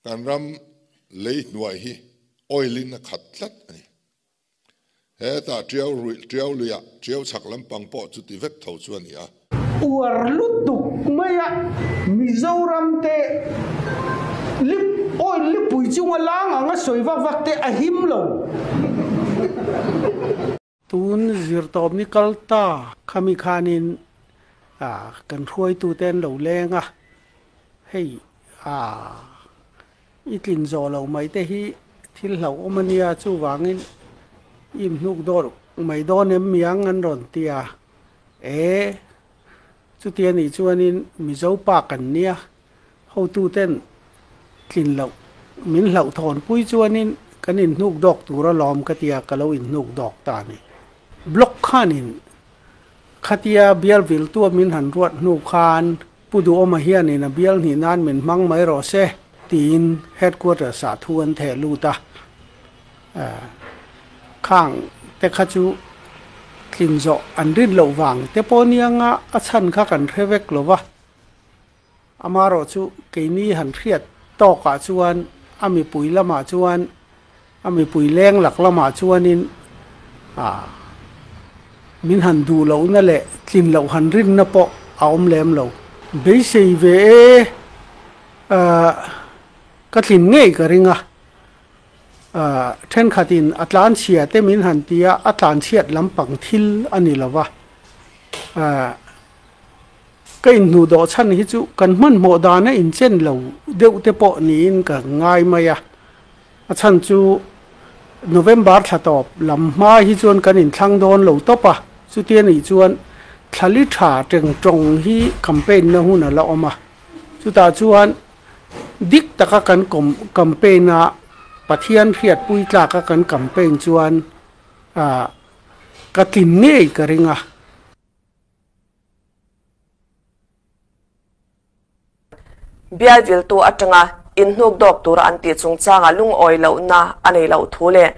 Kan ram lei hnuai hi oil in a khat tlat a ni. Hetah Tiau ruih Tiau luiah Tiau chhak lampang pawh chuti vek tho chu a ni a. Uar lutuk maia Mizoram te lip oil lipui chunga lang anga sawi vak vak te a him lo. Tun zirtawp ni kal ta khami khanin kan hruaitute an lo leng a, hei i tlin zawh loh mai te hi thil hlauhawm a nia, chuvangin i inhnuk dawr mai dawn em miang an rawn ti a, e chuti a nih chuanin Mizo pa kan nia, Hotuten tlin loh min hlauhthawnpui chuanin kan inhnuk dawk tur alawm ka tia ka lo inhnuk dawk ta a ni. Block khanin khatia bial viltua min han ruat hnu khan Pu Duhawma hianin a bial hnih nan min hmang mai rawh se tiin headquarters ah thu an theh lut a. Khang te kha chu tlin zawh an rin loh vang te pawh nianga a chhan kha kan hre vek lo va. Amarawh chu keini han hriat tawkah chuan a mipui lamah chuan a mipui leng lak lamah chuanin ah min han duh lohna leh tlin loh han rinna pawh a awm lem lo. Beisei ve e ah ka tlin ngei ka ring a, ah thenkhatin a tlanchhia te min han ti a, a tlanchhiat lampang thil a ni lo va ah. Ka inhnuh dawh chhan hi chu kan hmanhmawh dana inchen lo deuh te pawh niin ka ngai mai a. A chhan chu November thla tawp lam hma hi chuan kan inthlang dawn lo tawp a, chutia nih chuan thla li tha teng tawng hi campaign na hun a la awm a. Chutah chuan dik taka kan campaign a, Pathian hriatpui tlaka kan campaign chuan ka tlin ngei ka ring a. Bial viltu atanga inhnuk dawk tura an tih chungchanga lungawi lohna a nei loh thu leh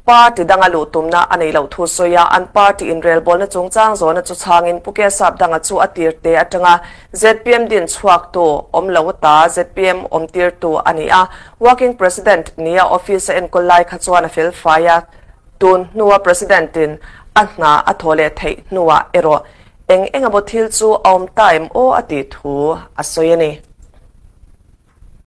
party danga luh tumna a nei loh thu sawi a, an party inrelbawlna chungchang zawhna chu chhangin Pu Kesap danga chu a tirte atanga zpm din chhuaktu awm lo ta zpm awm tirtu a ni a, Working President nia office a enkawl lai kha chuan a felfai a. Tun hnua President-in a hna a thawh leh theih hnuah erawh eng eng emaw thil chu a awm ta em aw a tih thu a sawi a ni.